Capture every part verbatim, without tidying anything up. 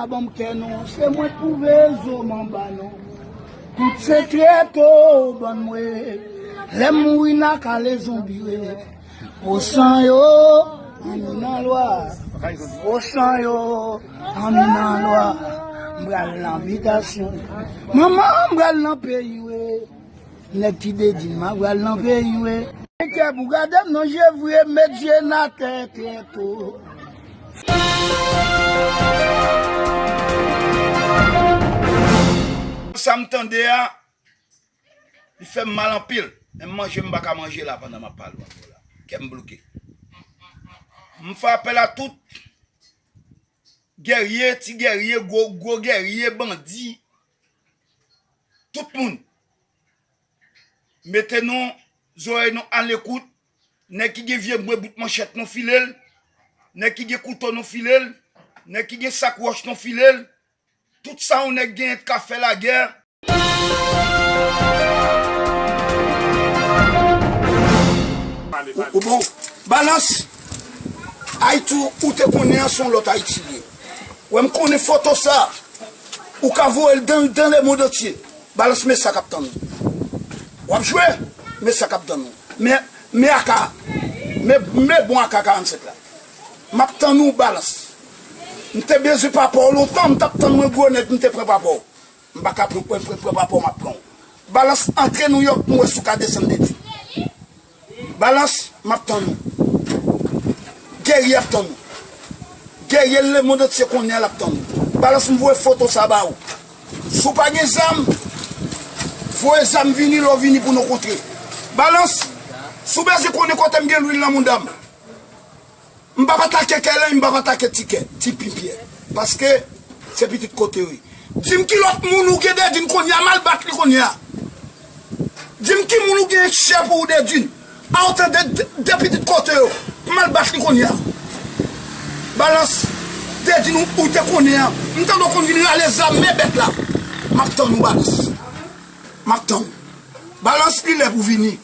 Ban m kè nou, se mwen k pwouve zo m anba nou. Tout sekrè to ban mwen. Lè m mouri n a kale zonbi wi. Osan yo, ann nan lwa. Osan yo, ann nan lwa. M pral nan bitasyon. Manman, m pral nan peyi wi. Nèg ki dedin m a pral nan peyi wi. Kè pou gade m nan je vre, met je n atè tèt ou. Sa m tande a, li fè m mal anpil. Menm manje m pa ka manje la pandan m ap pale w avè w la. Kè m bloke. M fè apèl a tout gèrye, ti gèrye, gwo, gwo gèrye, bandi, tout moun. Mete nou, zòrèy nou alekout. Nèg ki gen vye bwe bout manchèt nou file l. Nèg ki gen kouto nou file l. Nèg ki gen sak wòch nou file l. Tout sa yon nèg genyen t ka fè lagè. Ou, ou bon? Balans. Ayiti ou te konnen an se yon lòt Ayiti li ye. Wè m konnen foto sa. Ou ka voye l dan, dan lemonn antye. Balans, men sa k ap tann ou. W ap jwe, men sa k ap tann ou. Men, men A K, men, men bon A K karannsenk la. M ap tann ou, Balans. M te bezwen papa w lontan, m t ap tann mwen gwo nèg, m te pran papa w. M pa ka pran, pran, pran, pran papa w, m ap pran w. Balans, antre Nouyòk, m wè si w ka desann Dedin. Balans, m ap tann ou. Gèrye ap tann ou. Gèrye lemonn antye konnen an l ap tann ou. Balans, m voye foto sa ba ou. Si w pa gen zam, voye zam vini, lè w vini pou nou kontre. Balans, si w bezwen konnen kote m gen lwil nan mouda m. M p ap atake Kèlèy, m p ap atake Ti Kè, Ti Pinpyè. Paske se pitit kote yo ye. Di m ki lòt moun ou gen Dedin kounye a, m al bat li kounye a. Di m ki moun ou gen chè pou ou Dedin. A ou tande de, de pitit kote yo, m al bat li kounye a. Balans, Dedin ou, ou te konnen an. M tande w konn vin rale zam, men bèt la. M ap tann ou, Balans. M ap tann ou. Balans, li lè pou vini.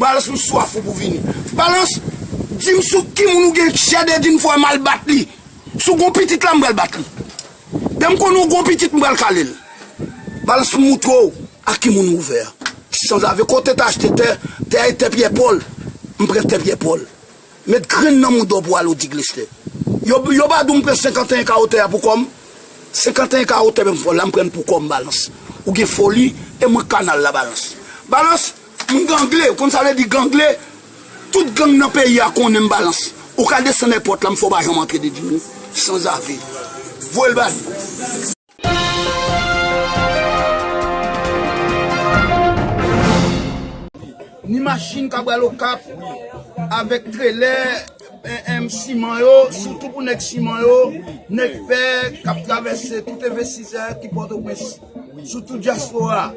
Balans, m swaf ou pou vini. Balans, di m sou ki moun ou gen chè Dedin fò m al bat li. Si w gon pitit la, m pral bat li. Dè m konnen w gon pitit, m pral kale l. Balans, m moutre w a ki moun ou ouvè a. Sanzave, kote te achte tè, tè a e tè pyè pòl. M pran tè pyè pòl. Met grenn nan mouda w pou w al o Diglestè. Yo, yo pa di w m pran senkanteyen kawo tè a pou kò m? Senkanteyen kawo tè menm fò la, m pran l pou kò m, Balans. Ou gen foli, e mwen kanal la, Balans. Balans, m gangle, ou konn sa vle di gangle? Tout gang nan peyi a konnen m, Balans. Ou ka desann èpòt la, m fè w pa janm antre Dedin, wi. Sanzave. Voye l ba li. Ni machin k ap pral Okap avèk trelè, en, en, siman yo, sitou pou nèg siman yo, nèg fè k ap travèse tout envestisè ki Pòtoprens, sitou dyaspora.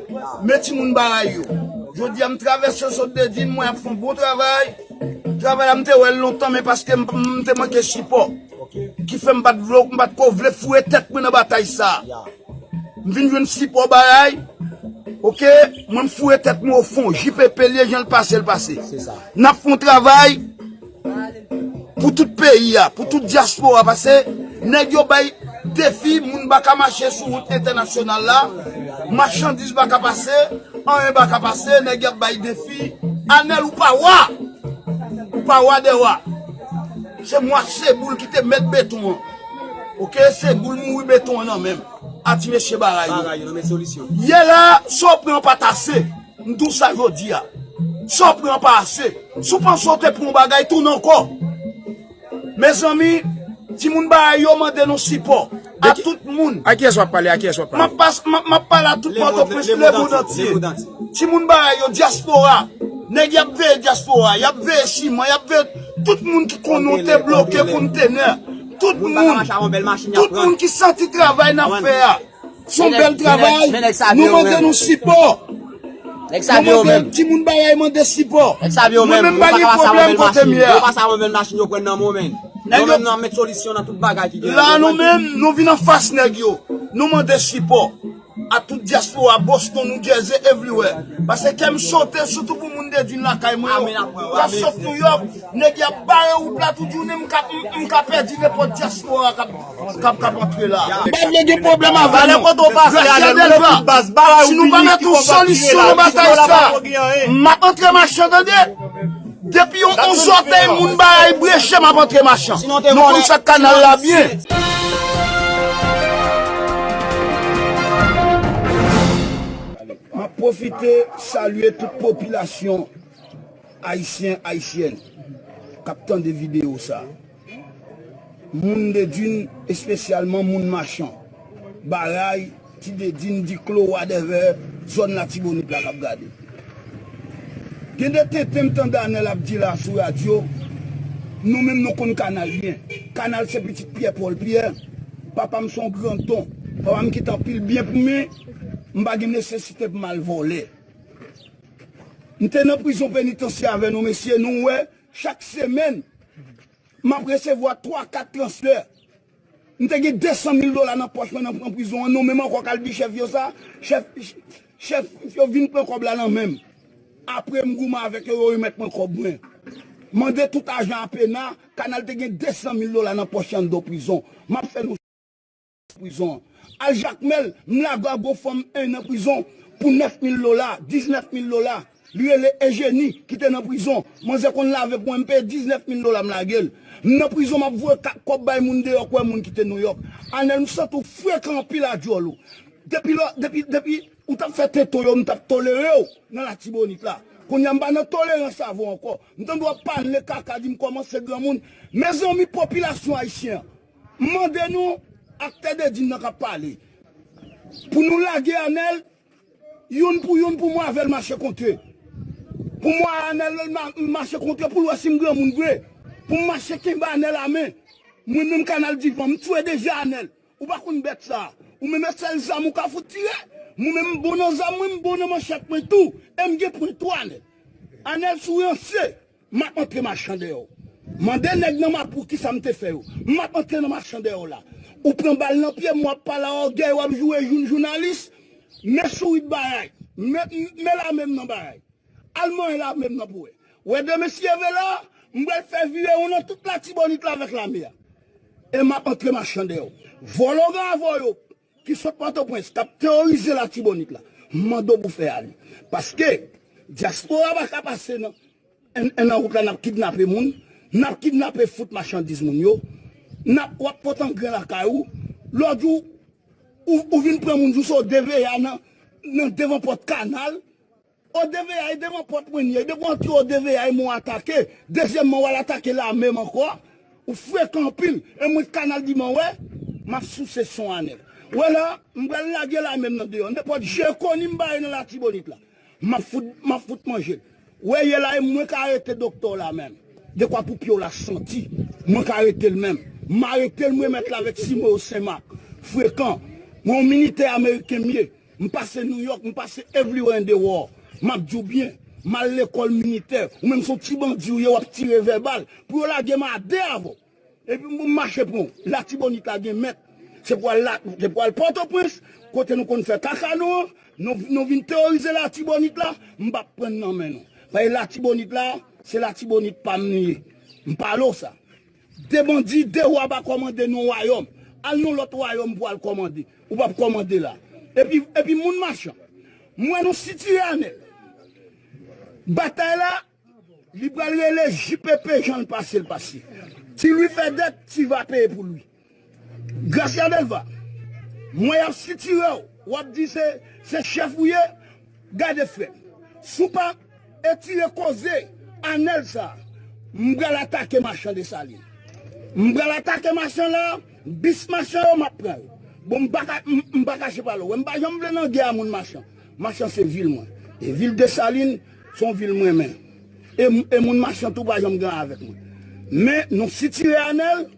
Men timoun Baray yo. Jodi a, m travèse sot Dedin, mwen ap fè yon bon travay. Travay la, m te wè l lontan, men paske m, m te manke sipò. Ki fè m pa t vle, m pa t ko vle foure tèt mwen nan batay sa a. M vin jwenn sipò Baray. Oke, mwen m foure tèt mwen o fon. J P P l ye, jan l pase, l pase. N ap fè yon travay pou tout peyi a, pou tout dyaspora, paske nèg yo bay defi, moun pa ka mache sou wout entènasyonal la, machandiz pa ka pase, anyen pa ka pase, nèg y ap bay defi. Anèl, ou pa wa! Ou pa wa dè wa. Se mwa Seboul ki te mèt beton an. Oke, Seboul mouri, beton an nan men m. A ti mesye Baray yo. Baray yo nan men solisyon. Yè la, sa w pran pa t ase. M di w sa jodi a. Sa w pran pa ase. Si w panse w te pran yon bagay, tounen ankò. Mezanmi, timoun Baray yo mande nou sipò. A tout moun. A kiyès w ap pale? A kiyès w ap pale? M ap pas-, m ap, m ap pale a tout Pòtoprens, lemonn antye. Timoun Baray yo, dyaspora. Nèg y ap veye dyaspora, y ap veye siman, y ap veye tout moun ki konnen w te bloke kontenè. Tout moun, tout moun ki santi travay n ap fè a. Se yon bèl travay. Nou mande nou sipò. Nou mande, timoun Baray mande sipò. Mwen menm pa gen pwoblèm kote m ye a. Nèg yo, la nou menm, nou vin anfas nèg yo. Nou mande sipò a tout dyaspora, Boston, New Jersey, everywhere. Paske kè m sote, sitou pou moun Te di lakay mwen yo. Kòm sòf Nouyòk, nèg y ap bare wout la tout jounen, m ka, m, m ka pèdi nenpòt dyaspora k ap, k ap, k ap antre la. M pa vle gen pwoblèm avè nou. Gracia Delva, si nou pa mete yon solisyon nan batay sa, m ap antre machan, tande. Depi yon, yon zòtèy moun bagay breche, m ap antre machan. Nou konn fè kanal la byen. M ap pwofite salye tout popilasyon ayisyen, ayisyèn k ap tande videyo sa. Moun Dedin, espesyalman moun Machan, Baray, Ti Dedin, Diklo, whatever, zòn Latibonit la k ap gade. Gen de tenten m tande Anèl ap di la sou radyo, nou menm nou konn Kanal byen. Kanal se pitit Pyè Pòl Pyè, papa m se yon granton, papa m kite anpil byen pou mwen, m pa gen nesesite pou m al vòlè. M te nan prizon penitansye avè nou mesye, nou wè, chak semèn, m ap resevwa twa, kat transfè. M te gen de san mil dola nan pòch mwen nan, nan prizon an, nou menm ankò k al di chèf yo sa, chèf, chèf yo vin pran kòb la nan men m. Apre m goumen avèk yo, yo remèt mwen kòb mwen. Mande tout ajan a pena, Kanal te gen de san mil dola nan pòch li anndan prizon. M ap fè nou prizon an. Al Jakmèl, m lage a gon fanm en nan prizon pou nèf mil dola, diznèf mil dola. Li rele Ejeni ki te nan prizon. Manzè konn lave pou mwen, m peye diznèf mil dola, m lage l. M nan prizon, m ap voye ka-, kòb bay moun deyò, kwè moun ki te Nouyòk. Anèl, m santi w frekan anpil a djòl ou. Depi lò, depi, depi ou t ap fè tenten yo, m t ap tolere w nan Latibonit la. Kounye a, m pa nan tolerans avè w ankò. M tande w ap pale kaka, di m kòmanse granmoun. Mezanmi, popilasyon ayisyen an, m mande nou, aktè Dedin nan k ap pale, pou nou lage Anèl, youn pou youn, pou mwen avè l mache kontre. Pou mwen Anèl, ma-, mache kontre pou l wè si m granmoun vre. Pou m mache kenbe Anèl a men. Mwen menm Kanal Divan, m tchwe deja Anèl. Ou pa konn bèt sa. Ou menm e sèl zam ou ka fout tire. Mwen menm m bon nan zam mwen, m bon nan manchèt mwen tou. E m gen pwen tou Anèl. Anèl, si w ranse, m ap antre machan dèyè w. Mande nèg nan Mapou kisa m te fè yo. M ap antre nan machan dèyè w la. Ou pran bal nan pye m, w ap pale a ògèy, w ap joure jou-, jounalis. Men sourit Baray. Men, men lame m nan Baray. Al manyen lame m nan pou wè. Wè de mesye vre la, m pral fè virewon nan tout Latibonit la avèk lame a. E m ap antre machan dèyè w. Vòlò gravò yo ki sot Pòtoprens, k ap teworize Latibonit la, m mande w pou fè ale. Paske dyaspora pa ka pase nan, en, en nan wout la, n ap kidnape moun, n ap kidnape fout machandiz moun yo, n ap, w ap pot angren lakay ou, lòt jou, ou, ou vin pran moun jous O D V A nan, nan devan pòt Kanal, O D V A e devan pòt mwen li ye. Depi w antre O D V A e mwen w atake. Dezyèmman, w al atake lame m ankò. Ou frekan anpil. E mwen Kanal Divan wè, m ap souse son Anèl. Wè la, m pral lage lame m nan deyò. Nenpòt je koni m bare nan Latibonit la, m ap fout, m ap fout manje l. Wè ye la, e mwen ka arete doktè w la menm. Dekwa pou pye w la santi. Mwen ka arete l menm. M arete l, m remèt l avèk Simon yo Senmak. Frekan. Mwen yon militè ameriken m ye. M pase Nouyòk, m pase everywhere in the world. M ap di w byen, m al lekòl militè. Ou menm se yon ti bandi ou ye, w ap tire vèbal. Pou yo lage m a de avè w. Epi m mache pran w. Latibonit la gen mèt. Se pou al la, se pou al Pòtoprens, kote nou konn fè kaka nou an, nou, nou vin teworize Latibonit la, m p ap pran n nan men nou. Paske Latibonit la, se Latibonit pa m li ye. M pale w sa. De bandi, de wa pa kòmande nan wayòm. Al nan lòt wayòm pou al kòmande. Ou p ap kòmande la. Epi, epi moun machan. M wè nou sitire Anèl. Batay la, li pral rele J P P jan l pase l pase. Ti Lwi fè dèt, Ti va peye pou Lwi. Gracia Delva, m wè y ap sitire w, w ap di se, se chèf ou ye, gade frè m. Si w pa etire koze Anèl sa, m pral atake machan Desalin. M pral atake machan la, bis machan yo, m ap pran yo. Bon, m pa ka, m, m pa kache pale w. Wè, m pa janm vle nan gè a moun machan. Machan se vil mwen. E vil Desalin, se yon vil m renmen. E, e moun machan tou pa janm gen avèk mwen. Men, nou sitire Anèl,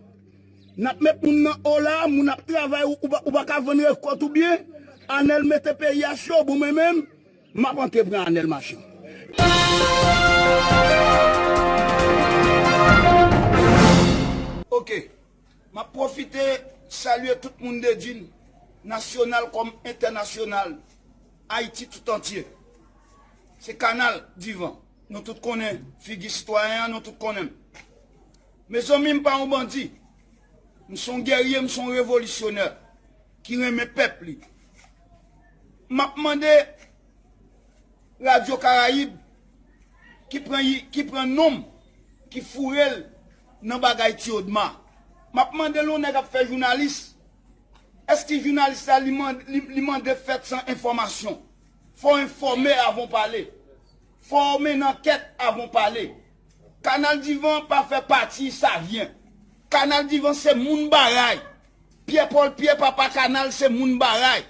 n ap met moun nan o la, moun ap travay, ou, ou pa, ou pa ka vann rekòt ou byen. Anèl mete peyi a cho, bon, mwen menm, m ap antre pran Anèl machan. Ok. M ap pwofite salye tout moun Dedin, nasyonal kòm entènasyonal, Ayiti tout antye. Se Kanal Divan. Nou tout konnen figi sitwayen an, nou tout konnen m. Mezanmi, m pa yon bandi. M se yon gèrye, m se yon revolisyonè ki renmen pèp li. M ap mande Radyo Karayib ki pran, ki pran non m, ki foure l nan bagay Ti Odma. M ap mande l, yon nèg ap fè jounalis, èske jounalis la li mande, li, li mande fèt san enfòmasyon? Fò w enfòme avan w pale. Fò w mennen ankèt avan w pale. Kanal Divan pa fè pati Savyen. Kanal Divan se moun Baray. Pyè Pòl, Pyè Papa Kanal se moun Baray.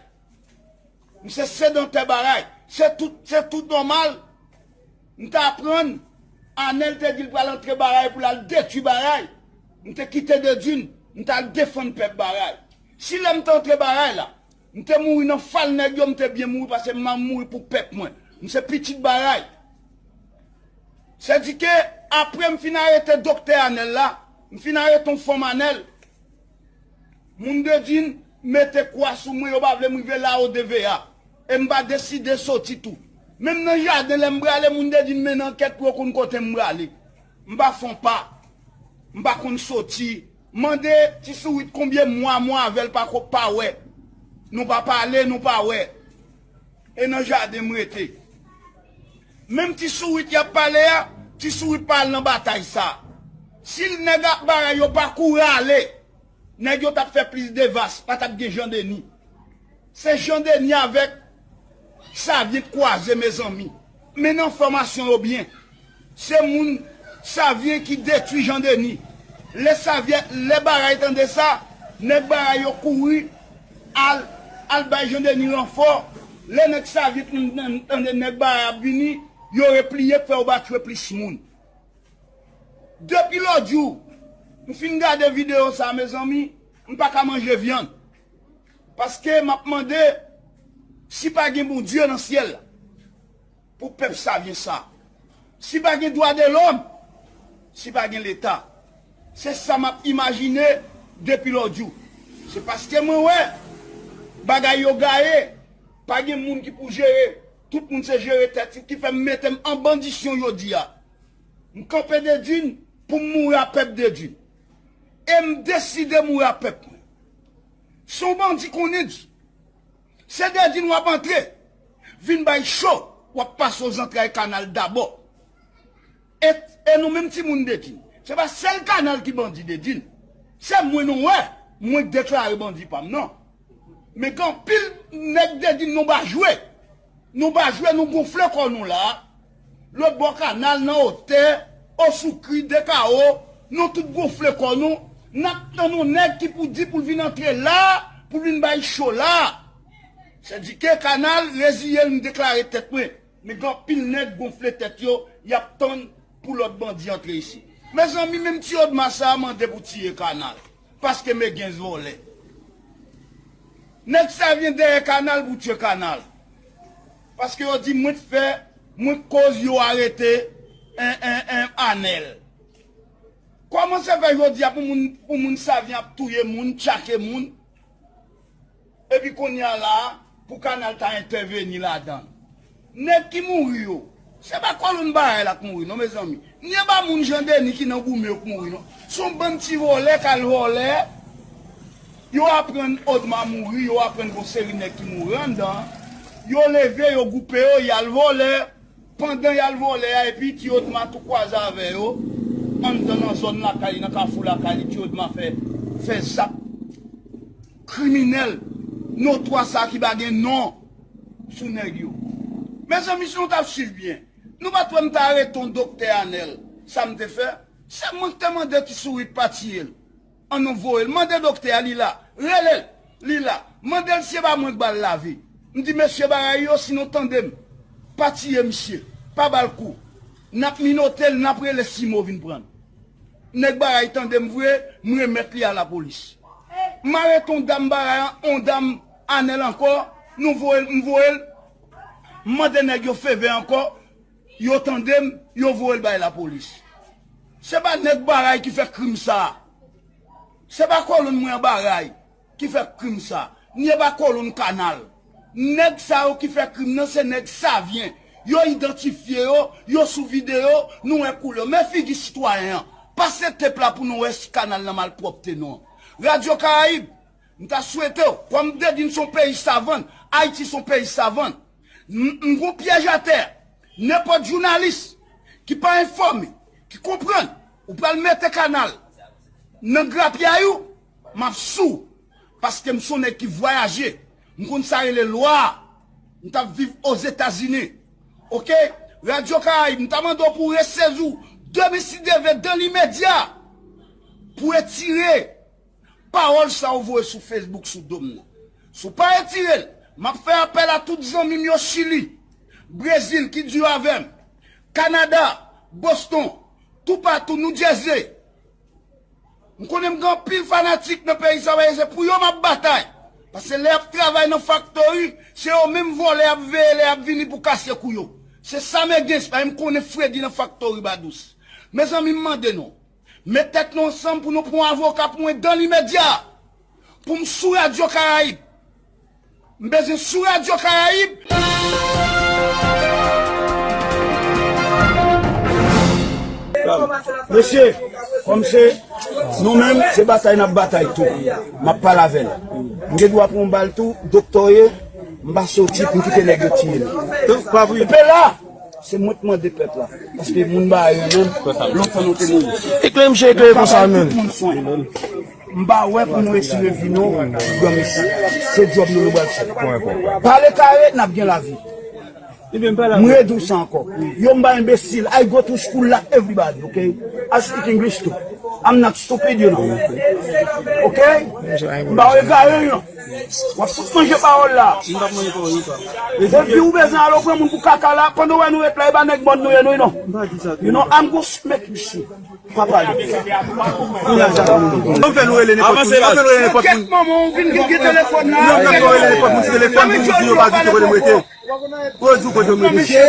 M se sedantè Baray. Se tout, se tout nòmal. M te aprann, Anèl te di l pral antre Baray pou l al detwi Baray. M te kite Dedin, m t al defann pèp Baray. Si lè m te antre Baray la, m te mouri nan fal nèg yo, m te byen mouri paske m ap mouri pou pèp mwen. M se pitit Baray. Sèdike, apre m fin arete doktè Anèl la, m fin arete yon fanm Anèl, moun Dedin mete kwa sou mwen, yo pa vle m rive la o D V A. E m pa deside soti tou. Menm nan jaden, lè m prale, moun Dedin mennen ankèt pou yo konn kote m prale. M pa fè yon pa. M pa konn soti. Mande Ti Sourit konbyen mwa mwen avè l pa ko, pa wè. Nou pa pale, nou pa wè. E nan jaden m rete. Menm Ti Sourit y ap pale a, Ti Sourit pa al nan batay sa. Si nèg ak Baray yo pa kouri ale, nèg yo t ap fè plis de vas, pa t ap gen Jan Deni. Se Jan Deni avèk Savyen k kwaze, mezanmi. Men nan fòmasyon yo byen. Se moun Savyen ki detwi Jan Deni. Lè Savyen, lè Baray tande sa, nèg Baray yo kouri al, al bay Jan Deni ranfò. Lè nèg Savyen tande nèg Baray ap vini, yo repliye, k fè yo ba tchwe plis moun. Depi lòt jou, m fin gade videyo sa, mezanmi, m pa ka manje vyann. Paske m ap mande si pa gen Bondye nan syèl la pou pèp Savyen sa. Si pa gen dwa de lòm, si pa gen Leta. Se sa m ap imajine depi lòt jou. Se paske mwen wè bagay yo gaye, pa gen moun ki pou jere, tout moun se jere tèt yo, ki fè m mete m an bandisyon jodi a. M kanpe Dedin pou m mouri a pèp Dedin. E m deside mouri a pèp mwen. Si yon bandi konnen di, se Dedin w ap antre, vin bay cho, w ap pase o zantray Kanal dabò. E, e nou menm timoun Dedin, se pa sèl Kanal ki bandi Dedin. Se mwen nou wè, mwen k deklare bandi pa m nan. Men gen anpil nèg Dedin nou pa jwe. Nou pa jwe, nou gonfle kò nou la. Lòt bò Kanal, nan Otè, Osoukri, Dekawo, nou tout gonfle kò nou. N ap tann yon nèg ki pou di pou l vin antre la, pou l vin bay cho la. Sèdike Kanal, reziye l, m deklare tèt mwen. Men gen anpil nèg gonfle tèt yo, y ap tann pou lòt bandi antre isit. Mezanmi, menm Ti Odma sa a mande pou tiye Kanal. Paske men gen vòlè. Nèg Savyen dèyè Kanal pou tye Kanal. Paske yo di mwen t fè, mwen t koz yo arete en, en, en, Anèl. Kòman se fè jodi a pou moun, pou moun Savyen ap touye moun, tchake moun, epi kounye a la a, pou Kanal ta entèveni ladan l? Nèg ki mouri yo, se pa kòlonn Baray la k mouri non, mezanmi. Ni e pa moun Jan Deni ki nan goumen yo k mouri non. Se yon bann ti vòlè k al vòlè. Yo aprann Odma mouri, yo aprann gon seri nèg ki mouri anndan. Yo leve, yo gwoupe yo, y al vòlè. Pandan y al vòlè a, epi Ti Odma tou kwaze avè yo, anndan nan zòn lakay li, nan kafou lakay li, Ti Odma fè, fè zak kriminèl, notwa sa ki pa gen non sou nèg yo. Mezanmi, si nou t ap swiv byen, nou pa t wè m t arete yon doktè Anèl, sa m te fè? Se mwen ki te mande Ti Sourit pa tiye l. An nou voye l. Mande doktè a, li la. Rele l, li la. Mande l si se pa mwen k ba l lavi. M di mesye Baray yo, si nou tande m, pa tiye misye, pa ba l kou. N ap minote l, n ap rele Simo vin pran l. Nèg Baray tande m vre, m remèt li a lapolis. M arete yon dam Baray, yon dam Anèl ankò, nou voye l, m voye l. M mande nèg yo favè ankò, yo tande m, yo voye l bay lapolis. Se pa nèg Baray ki fè krim sa a. Se pa kòlonn mwen an Baray ki fè krim sa a. Ni e pa kòlonn Kanal. Nèg sa yo ki fè krim nan, se nèg Savyen. Yo idantifye yo, yo sou videyo, nou wè koulè yo. Men figi sitwayen an. Pase tep la pou nou wè si kanal nan malpwòpte nou an. Radyo Karayib, m ta swete w, kòm m te di n se yon peyi savann, Ayiti se yon peyi savann. M, m gon pyèj atè. Nenpòt jounalis ki pa enfòme, ki konprann, ou pral mete kanal nan grapyay ou, m ap sou. Paske m se yon nèg ki vwayaje. M konn sa rele lwa. M t ap viv Ozetazini. Oke? Radyo Karayib, m ta mande w pou w resezi w, demen si Dye vle, dan limedya, pou w retire pawòl sa w voye sou Facebook, sou do m nan. Si w pa retire l, m ap fè apèl a tout zanmi m yo Chili, Brezil ki di yo avè m, Kanada, Boston, toupatou, New Jersey. M konnen m gen anpil fanatik nan peyi sa, paske se pou yo m ap batay. Paske lè y ap travay nan faktori, se yo menm vòlè y ap veye lè y ap vini pou kase kou yo. Se sa m gen, se pa m konnen Fredi nan faktori Badous. Mezanmi, m mande nou, met tèt nou ansanm pou nou pran yon avoka pou mwen dan limedya. Pou m sou Radyo Karayib. M bezwen sou Radyo Karayib. Mesye, kòm se nou menm, se batay n ap batay tou. M ap pale avè l. M gen dwa pran yon bal tou, doktè w ye, m pa soti pou m kite nèg yo tiye m. Epi la, se mwen k mande pèp la. Paske moun ba yo menm, lontan nou te mouri. Eklere misye, eklere konsa menm. Tout moun swen. M pa wè pou nou retire vi nou, granmesi. Se djòb nou nou pral fè. Pale kare, n ap gen lavi. M redi w sa ankò. Yo m pa enbesil. I go to school like everybody, okay? I speak English too. I'm not stupid, you know. Okay? M pa egare, you know. W ap fout manje pawòl la. Depi ou bezwen al pran moun pou kaka la, pandan w wè nou ret la, e pa nèg mòn nou ye, nou, non. You know, I'm go make you see. Pa pale. Kounye a, sa pa moun. Ann fè nou rele nenpòt moun. Ann fè nou rele nenpòt moun. Kèt manman, ou vin gen, gen telefòn la. Non, ann fè nou rele nenpòt moun sou telefòn pou nou di yo pa di kote nou rete. Pou yo di w kote nou rete.